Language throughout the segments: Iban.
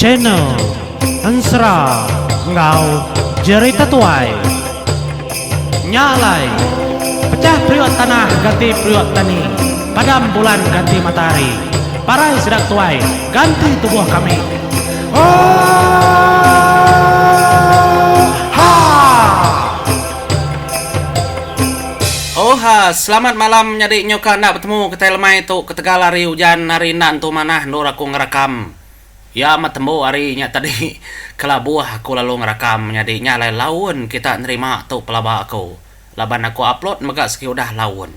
Channel Ensera enggau Jerita Tuai. Nya alai, pecah periuk tanah ganti periuk tani, padam bulan ganti matahari, parai sida tuai ganti tubuh kami. Oohaa! Oohaa, selamat malam menyadi nyuka enda betemu kitai lemai tu ketegal hari ujan hari enda entu manah endur aku ngerakam. Iya amat tembu hari nya tadi kelabuh aku lalu ngerakam menyadi nya alai laun kita nerima tu pelaba aku laban aku upload mega sigi udah laun.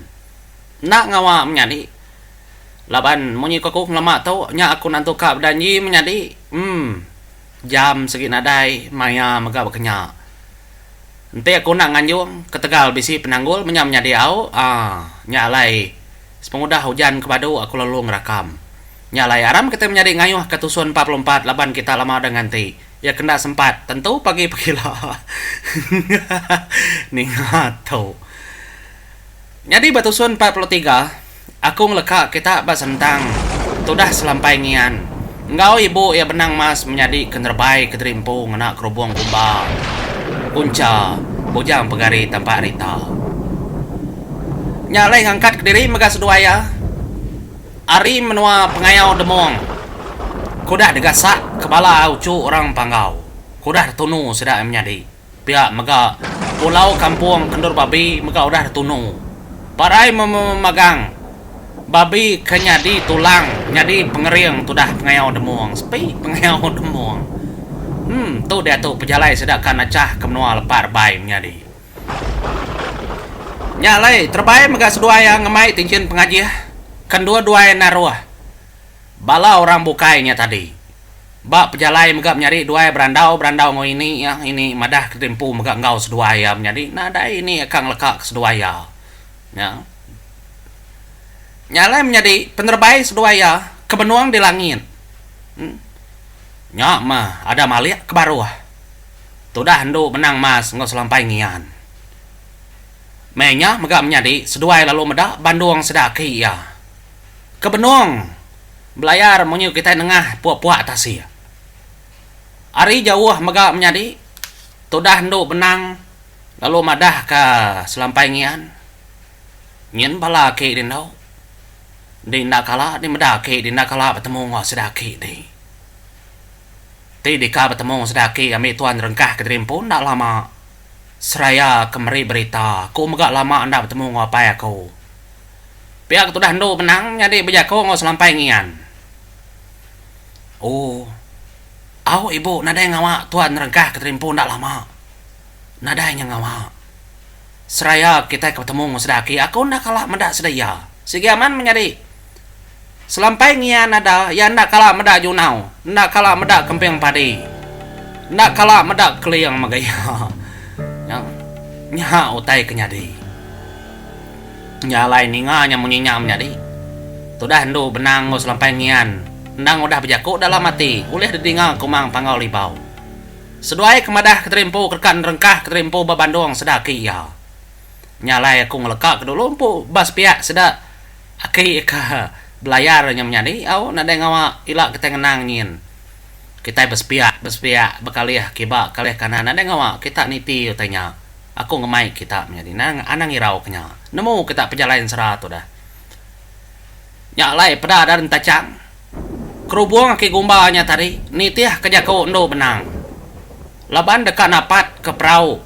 Enda ngawa menyadi laban munyi ku aku ngelama tu nya aku nentu ka bedanji menyadi emm jam sigi nadai maya mega baka nya. Enti aku enda nganjung ketegal bisi penanggul menya menyadi au aaa nya alai sepengudah ujan ke badu aku lalu ngerakam. Nya alai aram kitai menyadi ngayuh ke tusun 44 laban kita lama udah nganti. Iya ke enda sempat tentu pagi pegila ninga tu. Nyadi ba tusun 43, aku ngeleka kita ba sentang tudah selampai ngian enggau ibu iya benang mas menyadi ke nerebai kediri empu ngena kerubung gumba puncha bujang pegari tampak rita. Nya alai ngangkat kediri mega seduai iya ari menua pengayau Demong ke udah digasak ke bala uchu orang Panggau ke udah ditunu sida iya menyadi. Pia mega, pulau kampung kendur babi mega udah ditunu. Parai memagang babi ke nyadi tulang nyadi pengering tudah pengayau demung. Sepi pengayau demung. Em tu diatu pejalai sida ka nachah ke menua lepa rebai menyadi. Nya alai terebai mega seduai iya ngemai tinchin pengajih ke endur duai naruh bala orang bukai nya tadi. Ba pejalai mega menyadi duai berandau berandau enggau ini iya, ini madah ke empu mega enggau seduai iya menyadi nadai ini aka ngeleka ke seduai iya. Nya. Nya alai menyadi penerebai seduai iya ke benung di langit. Em. Nya meh ada malik ke baruh. Tudah endu menang mas enggau selampai ngian. Meh nya mega menyadi seduai lalu meda bandung sida aki iya. Ke benung belayar munyi kitai nengah puak-puak tasik. Ari jauh mega menyadi tudah endu benang lalu madahka selampai ngian. Nyin bala aki di endu. Di enda kala di meda aki di enda kala betemu enggau sida aki di. Ti deka betemu sida aki ambi tuan rengkah kediri empu enda lama. Seraya ke meri berita aku mega lama enda betemu enggau apai aku. Pia ke tudah endu menang nyadi bejaku enggau selampai ngian. Ooh. Au ibu nadai ngawa tuan nerengkah ke terimpu enda lama. Nadai nya ngawa. Seraya kitai ke betemu enggau sida aki aku enda kala meda sida iya. Sigi aman menyadi. Selampai ngian ada iya enda kala meda junau, enda kala meda kemping padi. Enda kala meda keling mega iya. Nya nya utai ke nyadi. Nya alai ninga nya munyi nya menyadi. Tudah endu benang enggau selampai ngian endang udah bejaku dalam ati ulih didinga Kumang Panggau Libau. Seduai ke madah kediri empu ke deka nerengkah kediri empu ba bandung sida aki iya. Nya alai aku ngeleka ke dulu empu ba sepiak sida aki ke belayar nya menyadi au nadai ngawa ila kitai ngenang nyin. Kitai besepiak besepiak bekalih kiba kalih kanan nadai ngawa kita niti utai nya. Aku ngemai kita menyadi nang anang irau ke nya. Nemu kita pejalai ensera tu dah. Nya alai peda da rentachang. Kerubung aki gumba nya tadi nitih ke jaku endu benang. Laban deka napat ke perau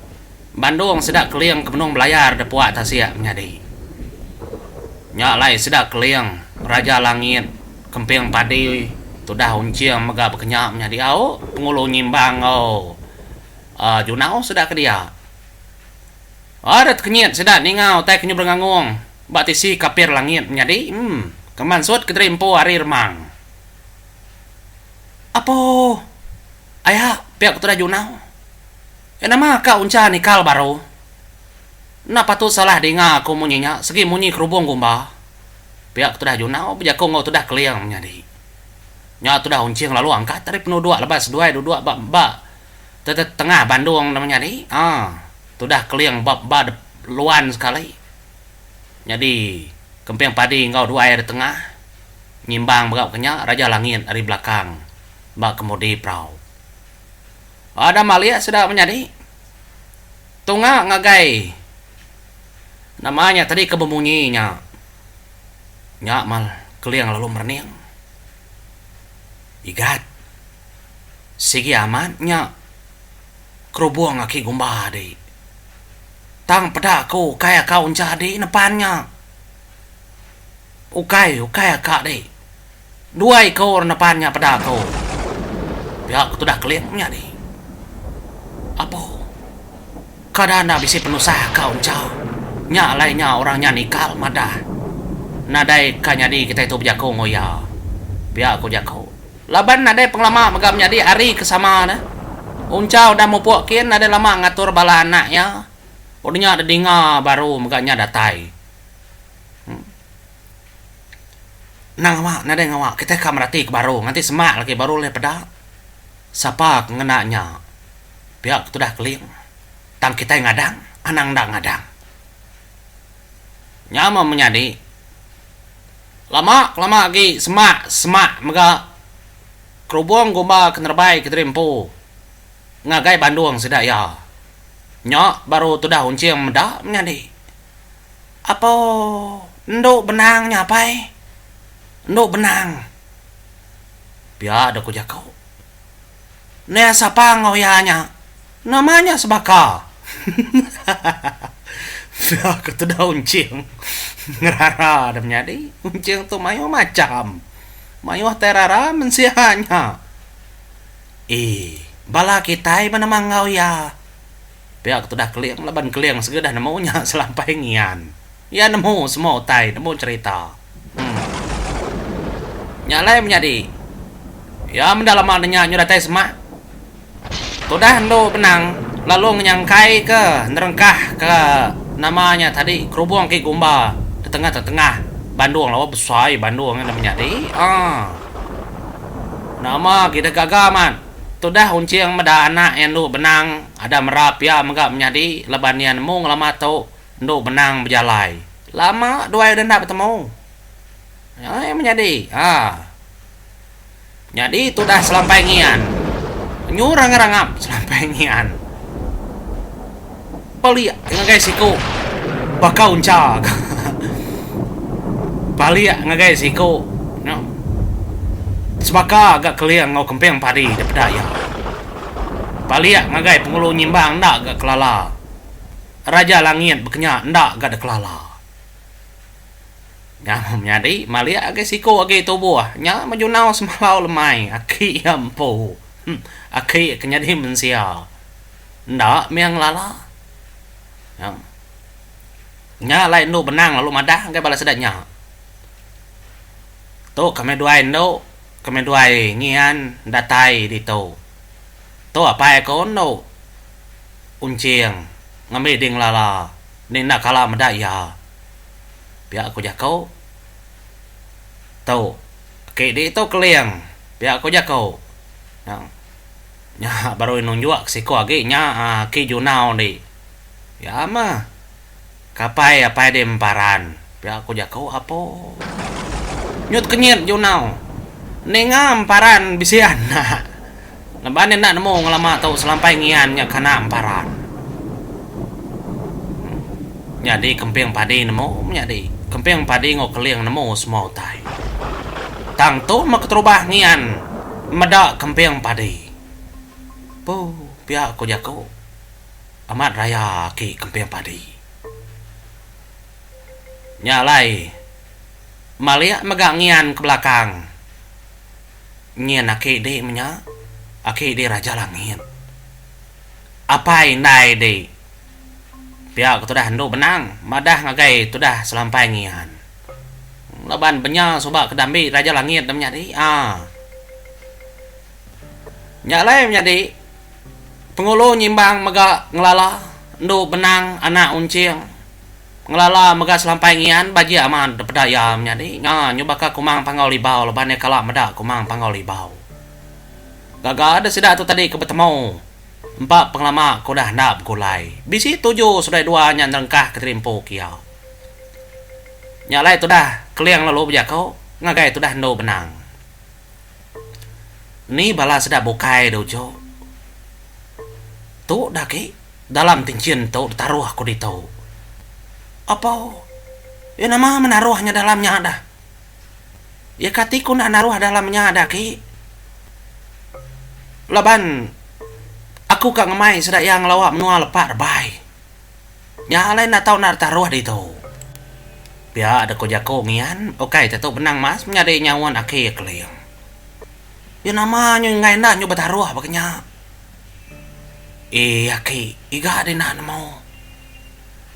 bandung sida keling ke benung belayar da puak tasik menyadi. Nya alai sida keling raja langit kemping padi tudah unching mega bekenya menyadi au pengulu nyimbang enggau Aaa Junau sida ke dia. Aaa deh tekenyit sida ninga utai ke nyu berengangung ba tisi kapir langit menyadi emm ke mansut kediri empu ari remang. Apo aya pia ku tudah Junau. Eh nama ka uncha nikal baru. Enda patut salah dinga aku munyi nya segi munyi kerubung gumba. Pia ku tudah Junau bejaku enggau tudah Keling menyadi. Nya tudah Unching lalu angkat ari penuduk lebat seduai duduk ba ba Tetengah bandung nama nyadi aa tudah keling ba ba luan sekali nyadi kemping padi enggau duai da tengah. Nyimbang mega ke nya Raja Langit ari belakang ba kemudi perau. Ada malik sida menyadi tunga ngagai nama nya tadi ke bemunyi nya. Nya mal Keling lalu merening. Igat sigi amat nya kerubung aki gumba adi. Tang peda aku ukai aka uncha adi nepan nya. Ukai, ukai aka dih. Dua iku orang depan nya peda aku. Pia ku tudah Keling nya dih. Apo. Kada enda bisi penusah aka uncha. Nya alai nya orang nya nikal madah. Nadai ka nyadi kitai tu bejaku enggau iya. Pia ku jaku. Laban nadai pengelama mega menyadi hari ke sama ne. Uncha udah mupuk kin nadai lama ngatur bala anak iya. Udah nya dedinga baru mega nya datai. Enda ngawa nadai ngawa kitai ka merati ke baru nganti semak lagi baru ulih peda sapa ke ngena nya pia ke tudah keling tang kitai ngadang anang enda ngadang. Nya meh menyadi lama kelama agi semak semak mega kerubung gumba ke nerebai kediri empu ngagai bandung sida iya. Nya baru tudah unching meda menyadi. Apo endu benang nya apai. Endu benang. Pia deh ku jaku. Nia sapa enggau iya nya. Nama nya sebaka. Pia ku tudah Unching ngerara deh menyadi. Unching tu mayuh macham. Mayuh tai rara mensia nya. Ee bala kitai benama enggau iya. Pia ke tudah Keling laban Keling sega dah nemu nya selampai ngian. Iya nemu semua utai, nemu cherita. Em. Nya alai menyadi. Iya menda lama ne nya nyu datai semak. Tudah endu benang lalu ngenyangkai ke nerengkah ke nama nya tadi kerubung agi gumba tetengah-tetengah bandung lawa besai bandung nya menyadi. Aa. Nama agi deh gaga amat. Tudah Unching meda anak iya endu benang ada merap iya mega menyadi laban iya nemu ngelama tu endu benang bejalai. Lama duai udah enda betemu. Nya iya menyadi. Haa. Nyadi tudah selampai ngian. Nyu rangap-rangap selampai ngian. Palik ngagai siku baka uncha ka. Palik ngagai siku nya sebaka ga keling enggau kemping padi da peda iya. Palik ngagai pengulu nyimbang enda ga kelala. Raja Langit bekenya enda ga dikelala. Nya meh menyadi malik agi siku agi tubuh nya mejunau semalau lemai aki iya empu. Aki ke nyadi mensia. Enda mih ngelala. Nya. Nya alai endu benang lalu madah ngagai bala sida nya. Tu kami duai endu, kami duai ngian datai ditu. Tu apai aku endu Unching ngambi dih ngelala ni enda kala meda iya. Pia ku jaku. Tu aki ditu keling pia ku jaku. Nya. Nya baru iya nunjuk ke siku agi nya aki Junau di. Ya mah. Kapai apai di emparan pia ku jaku apo. Nyut kenyit Junau ninga emparan bisi anak. Laban iya enda nemu ngelama tu selampai ngian nya kana emparan. Nyadi kemping padi nemu menyadi. Kemping padi enggau keling nemu semua utai. Tang tu meh keterubah ngian meda kemping padi. Pu pia ku jaku amat raya aki kemping padi. Nya alai malik mega ngian ke belakang nyin aki di menya aki di Raja Langit. Apai indai di pia ku tudah endu benang madah ngagai tudah selampai ngian. Laban benya suba ke dambi Raja Langit da menyadi aa. Nya alai menyadi Pengulu Nyimbang mega ngelala endu benang anak Unching. Ngelala mega selampai ngian bajik amat depeda iya menyadi nya nyu baka Kumang Panggau Libau laban iya kala meda Kumang Panggau Libau. Gaga da sida tu tadi ke betemu empa pengelama ke udah enda begulai. Bisi tuju seduai dua nya nerengkah ke diri empu ke iya. Nya alai tudah Keling lalu bejaku. ngagai tudah endu benang. Ni bala sida bukai du uchu. Tu dah agi dalam tinchin tu ditaruh aku ditu. Apo iya nama menaruh nya dalam nya dah. Iya kati ku enda naruh dalam nya dah agi. Laban aku ka ngemai sida iya ngelawa menua lepa rebai. Nya alai enda tau enda ditaruh ditu. Pia deka jaku ngian ukai te tu benang mas menyadi nyaun aki Keling. Iya nama nyu enggai enda nyu betaruh baka nya. Ee aki iga deh enda nemu.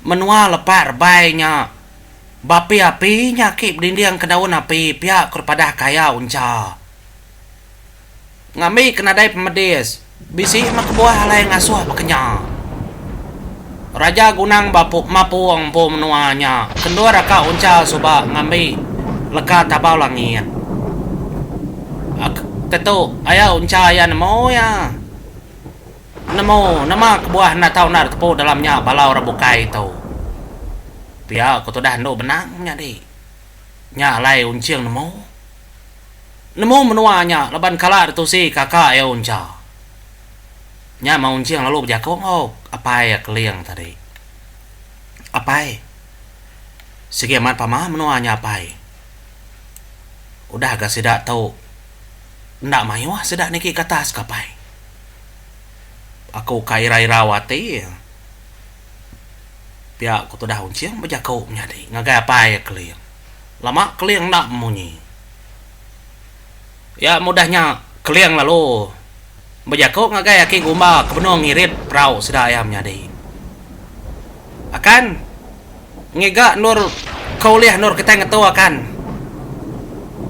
Menua lepa rebai nya beapi-api nya aki bedinding ke daun api pia ku padah kaya uncha. Ngambi ke nadai pemedis, bisi meh kebuah alai ngasuh baka nya. Raja Gunang Mapung empu menua nya ke endur aka uncha suba ngambi leka tabau langit. Ke tu aya uncha iya nemu iya. Nemu nama kebuah enda tau enda ditepu dalam nya bala orang bukai tu. Pia ku tudah endu benang menyadi. Nya alai unching nemu. Nemu menua nya laban kala ditusi kaka iya Uncha. Nya mah Unching lalu bejaku enggau apai iya Keling tadi. Apai. Sigi amat pama menua nya apai. Udah ga sida tu enda mayuh sida niki ke atas ke apai. Aku ka irau-irau ati. Pia ku tudah Unching bejaku menyadi ngagai apai iya Keling. Lama Keling enda memunyi. Iya mudah nya Keling lalu bejaku ngagai aki gumba ke benung ngirit perau sida iya menyadi. Akan ngiga endur ke ulih endur kitai ngetu akan.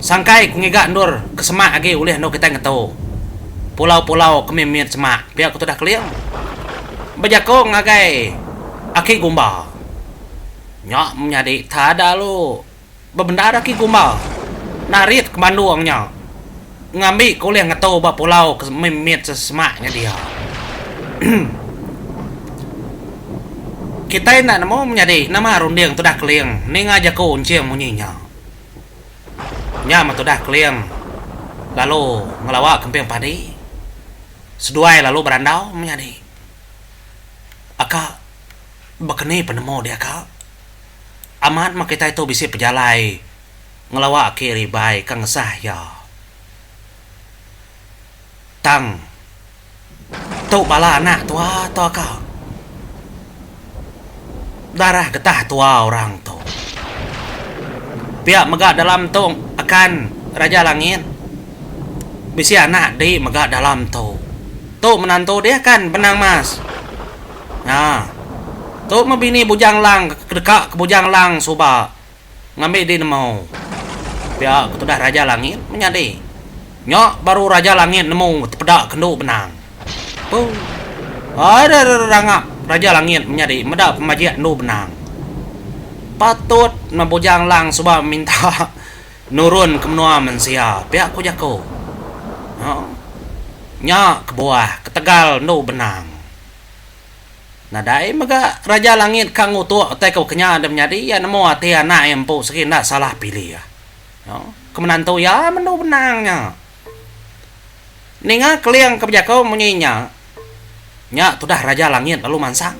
Sangkai ku ngiga endur ke semak agi ulih endur kitai ngetu. Pulau-pulau ke mimit semak pia ku tudah Keling bejaku ngagai aki gumba. Nya menyadi tada lu bebendar aki gumba narit ke bandung nya ngambi ke ulih ngetu ba pulau ke mimit sesemak nya dia. Kitai enda nemu menyadi nama runding tudah Keling ninga jaku enching munyi nya. Nya meh tudah Keling lalu ngelawa kemping padi seduai lalu berandau menyadi. Aka. Baka ni penemu dia ka? Amat meh kitai tu bisi pejalai ngelawa aki ribai ka ngesah iya. Tang tu bala anak tua tu aka. Darah getah tua orang tu. Pia mega dalam tu akan Raja Langit bisi anak di mega dalam tu. Tu menantu dia kan Benang Mas. Nya. Tu meh bini Bujang Lang ke deka ke Bujang Lang suba ngambi di nemu. Pia ke tudah Raja Langit menyadi. Nya baru Raja Langit nemu tepeda ke endu benang. Puu. Rererangap Raja Langit menyadi meda pemajik endu benang. Patut meh Bujang Lang suba minta nurun ke menua mensia pia ku jaku. Nya kebuah ketegal endu benang. Nadai mega Raja Langit ka ngutuk utai ke bekenya deh menyadi iya nemu ati anak iya empu segi enda salah pilih. Ke menantu iya mendu benang nya. Ninga Keling ke bejaku munyi nya, nya tudah Raja Langit lalu mansang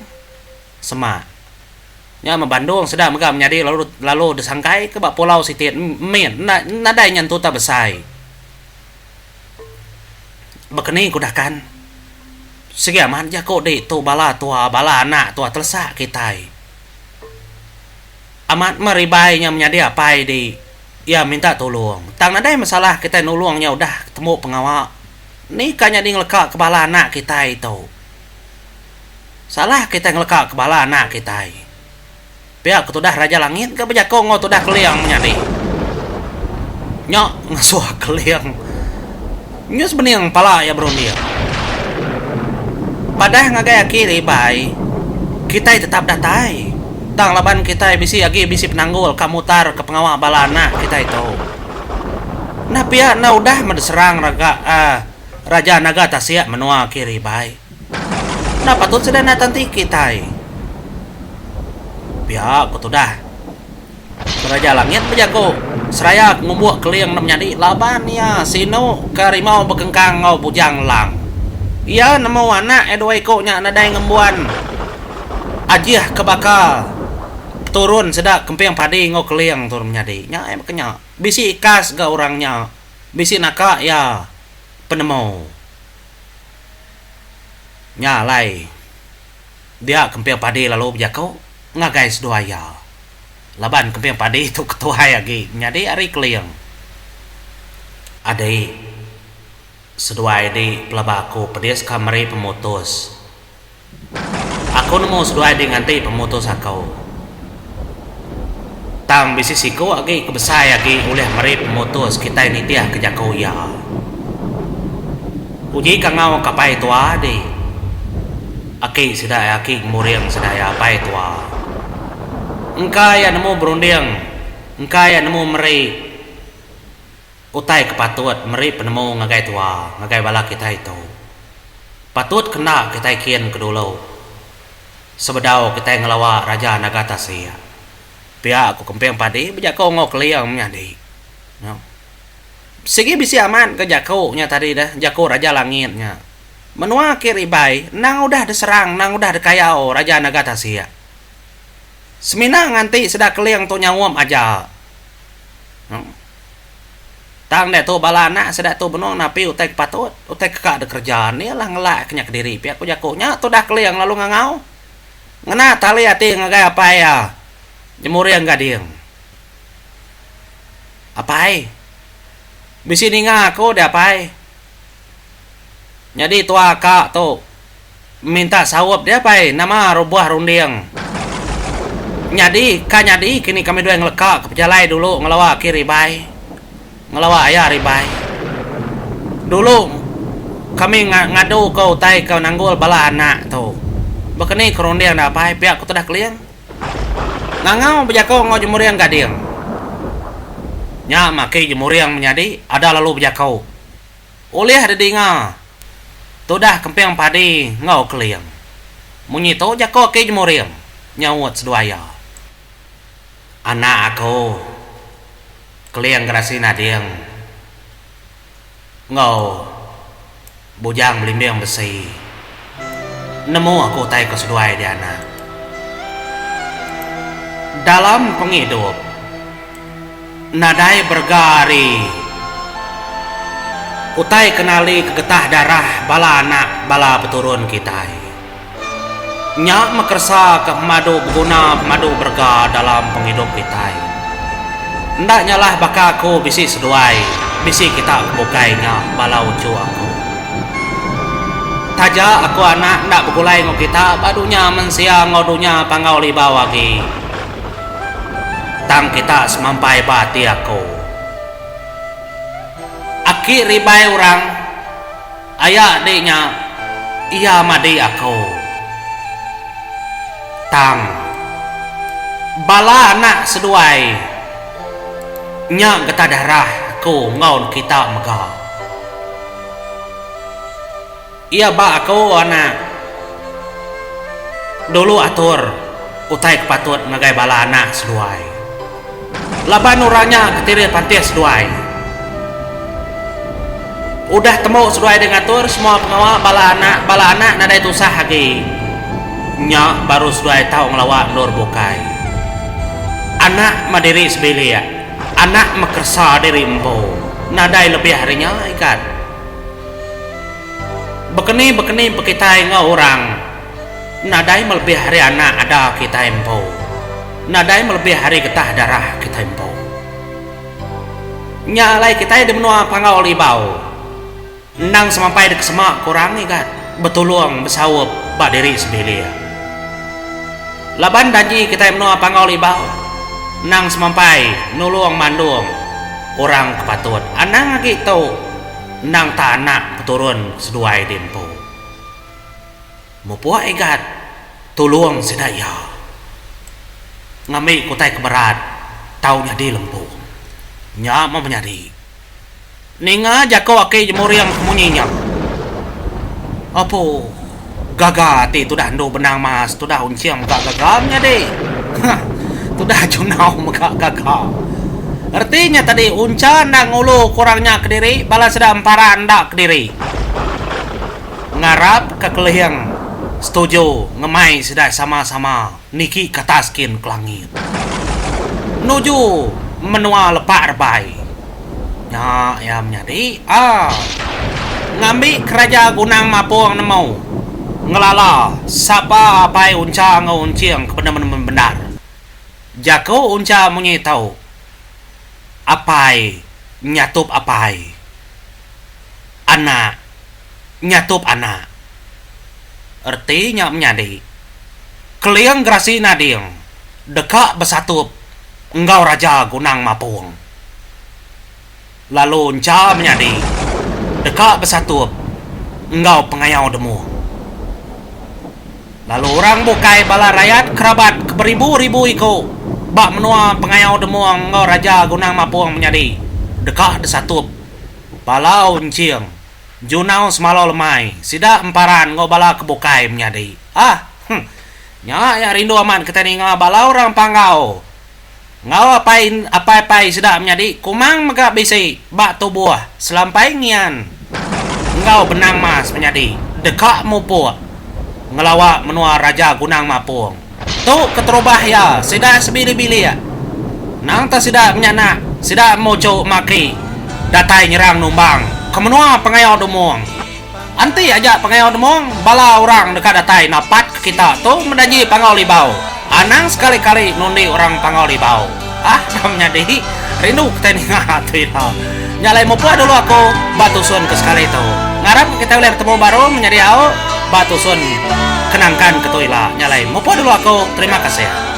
semak. Nya meh Bandung sida mega menyadi lalu lalu disangkai ke ba pulau siti mit enda nadai nya entu besai. Baka ni ku udah kan. Sigi amat jaku di tu bala tua bala anak tua telesak kitai. Amat meh ribai nya menyadi apai di iya minta tulung. Tang nadai masalah kitai nulung nya udah tembu pengawa. Ni ka nyadi ngeleka ke bala anak kitai tu. Salah kitai ngeleka ke bala anak kitai. Pia ke tudah Raja Langit ga bejako enggau tudah Keling menyadi. Nya ngasuh Keling nyus bening pala iya berunding. Padah ngagai aki ribai, kitai tetap datai. Tang laban kitai bisi agi bisi penanggul ka mutar ke pengawa bala anak kitai tu. Enda pia enda udah meh diserang raga uhh Raja Naga Tasik menua aki ribai. Enda patut sida enda tanti kitai. Pia ku tudah. Raja Langit bejaku. Seraya ke ngumbuk Keling enda menyadi laban iya sinu ke rimau bekengkang enggau Bujang Lang. Iya nemu anak iya dua iku nya nadai ngembuan ajih ke baka peturun sida Kemping Padi enggau Keling tu menyadi. Nya iya baka nya. Bisi ikas ga orang nya. Bisi naka iya penemu. Nya alai dia Kemping Padi lalu bejaku ngagai seduai iya. Laban Kemping Padi tu ketuai agi nyadi ari Keling. Adi seduai di pelaba aku pedis ka meri pemutus. Aku nemu seduai di nganti pemutus aku. Tang bisi siku agi ke besai agi ulih meri pemutus kitai nitih ke jaku iya. Uji kangau ke apai tua di. Aki sida iya aki ngemuring sida iya apai tua. Engka iya nemu berunding, engka iya nemu meri utai ke patut meri penemu ngagai tua, ngagai bala kitai tu. Patut ke enda kitai kin ke dulu sebedau kitai ngelawa Raja Naga Tasik. Pia ku Kemping Padi bejaku enggau Keling menyadi. Sigi bisi amat ke jaku nya tadi deh, jaku Raja Langit nya. Menua Ki Ribai endang udah diserang endang udah dikayau Raja Naga Tasik. Semina nganti sida Keling tu nyaup aja. Tang diatu bala anak sida tu benung napi utai ke patut, utai ke ka dikereja enda lah ngelak ke nya kediri pia ku jaku nya tudah Keling lalu ngangau ngena tali ati ngagai apai iya Jemuring Gading. Apai. Bisi ninga aku deh apai. Nyadi tua ka tu minta saup deh apai nama rubuh runding. Nyadi ka nyadi kini kami duai ngeleka ke pejalai dulu ngelawa aki ribai ngelawa aya ribai. Dulu kami ngadu ka utai ke nanggul bala anak tu. Baka ni ke runding deh apai pia ku tudah Keling. Ngangau bejako enggau Jemuring Gading. Nya mah aki Jemuring menyadi ada lalu bejako. Ulih didinga tudah Kemping Padi enggau Keling. Munyi tu jako aki Jemuring nyaut seduai iya. Anak aku, Keling Gerasi Nading enggau Bujang Belimbing Besi nemu aku utai ke seduai dia anak. Dalam pengidup. Nadai berega ari utai ke nali ke getah darah bala anak bala peturun kitai. Nya meh keresa ke pemadu beguna pemadu berega dalam pengidup kitai. Enda nyalah baka aku bisi seduai bisi kita ke bukai nya bala uchu aku. Taja aku anak enda begulai enggau kita ba dunya mensia enggau dunya Panggau Libau agi. Tang kita semampai ba ati aku. Aki ribai orang aya di nya iya madi aku. Tang bala anak seduai nya getah darah aku enggau kita mega. Iya ba aku anak. Dulu atur utai ke patut ngagai bala anak seduai. Laban orang nya ke tirih pantih seduai. Udah tembu seduai deh ngatur semua pengawa bala anak, bala anak nadai tusah agi. Nya baru seduai tau ngelawa endur bukai. Anak meh diri sebilik, anak meh keresa diri empu. Nadai lebih ari nya igat. Bekeni-bekeni bekitai enggau orang nadai melebih ari anak ada kitai empu. Nadai melebih ari getah darah kitai empu. Nya alai kitai di menua Panggau Libau endang semampai dikesema ke orang igat betulung besaup ba diri sebilik. Laban danji kitai menua Panggau Libau endang semampai nulung mandung orang ke patut anang agi tu. Endang ta anak peturun seduai di empu. Mupuk igat tulung sida iya. Ngambi ke utai ke berat tau nyadi lempung. Nya meh menyadi. Ninga jaku aki Jemuring ke munyi nya. Apu gaga ati tudah endu benang mas tudah unching mega gaga menyadi. Hah tudah junau mega gaga. Reti nya tadi Uncha enda ngulu ke orang nya kediri bala sida Emparan enda kediri. Ngarap ke Keling setuju ngemai sida sama-sama niki ke atas kin ke langit. Nuju menua Lepak Rebai. Nya iya menyadi a. Ngambi keraja Gunang Mapong nemu ngelala sapa apai Uncha enggau Unching ke bendar-bendar. Jaku Uncha munyi tu, Apai nyatup apai. Anak nyatup anak. Reti nya menyadi, Keling Gerasi Nading deka besatup enggau Raja Gunang Mapong. Lalu Encha menyadi deka besatup enggau Pengayau Demung. Lalu orang bukai bala rayat kerabat ke beribu-ribu iku ba menua Pengayau Demung enggau Raja Gunang Mapong menyadi deka disatup bala Unching, Junau Semalau Lemai, sida Emparan enggau bala ke bukai menyadi. Ah! Huh. Nya iya rindu amat kitai ninga bala orang Panggau Enggau apai apai-apai sida menyadi Kumang mega bisi ba tubuh selampai ngian enggau benang mas menyadi deka mupuk ngelawa menua Raja Gunang Mapung. Tu keterubah iya sida sebilik-bilik nang ta sida menyanak sida muchu maki datai nyerang numbang ke menua Pengayau Dumung. Enti aja pengayau demung, bala orang deka datai napatka kita tu medanji Panggau Libau. Anang sekali-kali nundi orang Panggau Libau. Ah, dah menyadi rindu kitai ninga tu ila. Nya alai mupuk dulu aku ba tusun ke sekali tu. Ngarapka kitai ulih betemu baru menyadi au ba tusun ke nangkan ke tu ila. Nya alai mupuk dulu aku. Terima kasih.